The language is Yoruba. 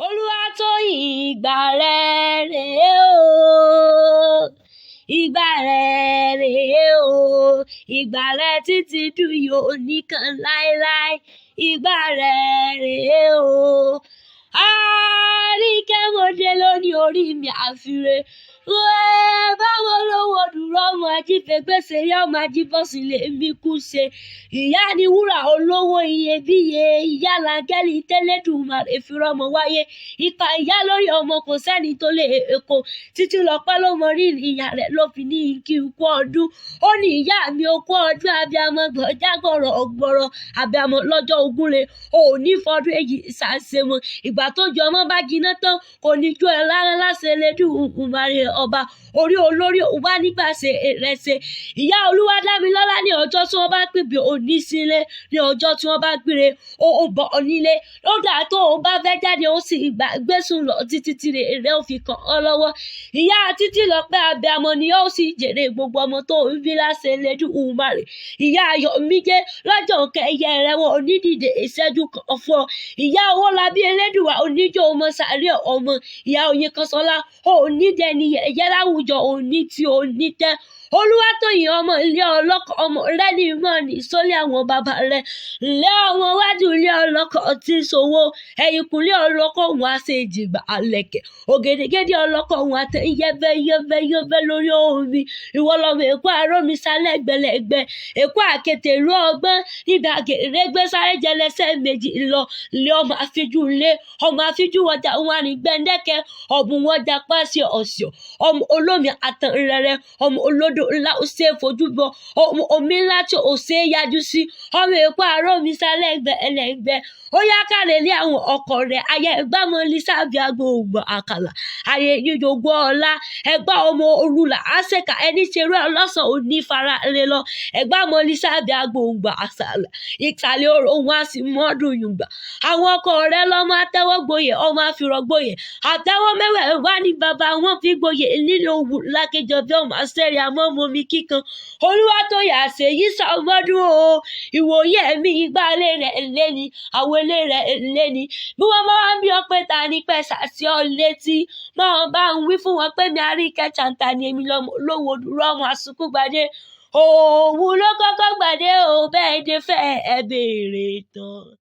Olúwatóyìn, ìgbà rẹ̀ rèé o, ìgbà rẹ̀ rèé o, ìgbà rẹ̀ títí dùn yóò nìkan láéláé, ìgbà rẹ̀ rèé o. Àríkẹ́ mòde lónìí, orí mi àfiire. Wẹ́ẹ́ báwo lówó dúró, ọmọ ajífẹ́gbèsè yá, ọmọ ajíbọ́sí lèmi kú ṣe. Ìyá ni wúrà olówó iyebíye, ìyá làǹgẹ́lì tẹ́lẹ̀dùmarè fi rọ́mọ wáyé. Ipa ìyá lórí ọmọ kò sẹ́ni tó lè kó. Títí lọ́pẹ́ ló mọ rírì ìyá rẹ̀ ló fi ní kí n kú ọdún. Ó ní ìyá mi ó kú ọdún, abiyamọ gbọ̀já gbọ̀rọ̀ ọ̀gbọ̀rọ̀, abiyamọ lọ́jọ́ ogúnle. Ò ní fọdún èyí ṣàṣemọ. Ìgbà tó ju ọmọ bá jiná tán, kò ní jó ẹ lára láṣẹ Elédùmarè ọba. Orí olórí wá nígbà ṣe rẹ̀ ṣe. Ìyá Olúwadámilọ́lá, ní ọjọ́ tí wọ́n bá pèbè òní sílé, ní ọjọ́ tí wọ́n bá gbére, ó bọ̀ nílé. Ó dà tó o bá fẹ́ jáde, ó sì gbàgbé sùn lọ títí tí rẹ̀ ó fi kàn ọ́ lọ́wọ́. Ìyá títí lọ́pẹ́, abiyamọ ni ó sì jèrè gbogbo ọmọ tó ń bí láṣẹ Elédùmarè. Ìyá Ayọ̀mídé, lọ́jọ́ kẹyẹ rẹ̀ wọ́n onídìde ìṣẹ́jú kan fún ọ. Ìyá Owólabí, Elédùwà oníjó ọmọ sàárè ọmọ. Ìyá Oyinkanṣọ́lá, onídẹni yẹ̀yẹ́ láwùjọ òní tí òní tẹ́. Olúwatóyìn, ọmọ ilé ọlọ́kọ̀, ọmọ rẹ ní mọ̀ ní sólé àwọn bàbá rẹ̀. Ǹlẹ́ ọmọ wájú ilé ọlọ́kọ̀ tí ń ṣòwò, ẹ̀yìnkùlé ọlọ́kọ̀ òun á ṣe ìjìgbà àlẹ̀kẹ̀. Ògèdègèdè ọlọ́kọ̀ òun àtẹ yẹ́bẹ́ yẹ́bẹ́ yẹ́bẹ́ lórí omi. Ìwọ lọmọ Èkó àrómi sálẹ̀ gbẹlẹ̀gbẹ́. Èkó àkété ìlú ọgbọ́n nígbà gèrègbè sáré jẹlẹsẹ̀ méjì lọ. Ilé ọmọ àfijú ilé, ọmọ àfijú ọjà òun àrìn gbẹ̀ǹdẹ̀kẹ́, ọ̀bùn ọjà pàṣẹ ọ̀sẹ̀, ọmọ olómi àtàn rẹ̀rẹ̀, ọmọ olódò ńlá ó ṣe é fojú bọ, ọmọ omi ńlá tí ò ṣe é yájú sí, ọmọ Èkó àrómi sálẹ̀ gbẹlẹ̀gbẹ́. Ó yá kárẹ̀ lé àwọn ọkọ rẹ̀, ayé ẹgbàmọ́ lísàbí agbóògbò àkàlà, ayé yíyogún ọlá, ẹgbà ọmọ òrùlà àṣekà ẹni ṣerú ọlọ́sàn òní fara rẹ lọ. Ẹgbàmọ́ lísàbí agbóògbò àṣàlà, ìsàlẹ̀ òun á sì mọ́dún yùngbà. Àwọn ọkọ rẹ̀ lọ́mọ àtẹ́wọ́gboyè, ọmọ àfìrọ̀gboyè, àtẹ́wọ́ mẹ́wẹ̀ẹ̀wá ní bàbá wọn fi gboyè nílò òwú lákẹjọ bí ọmọ àṣẹrẹ àmọ́ mọ́mi kíkan. Olúwatóyìn, àṣeyí sọmọdún o. Ìwòye ẹ̀mí ìgbàlè rẹ̀ léni, àwọn ilé rẹ̀ léni. Bí wọ́n bá wá ń bí ọ pé ta ni pẹ̀sà sí ọ létí, máa bá ń wí fún wọn pé mi Àríkẹ́ Chanta ni, èmi lọ́mọ olówó dúró, ọmọ àsunkún gbadé. Òwú ló kọ́kọ́ gbàdé o, bẹ́ẹ̀ dé fẹ́ ẹ béèrè tán.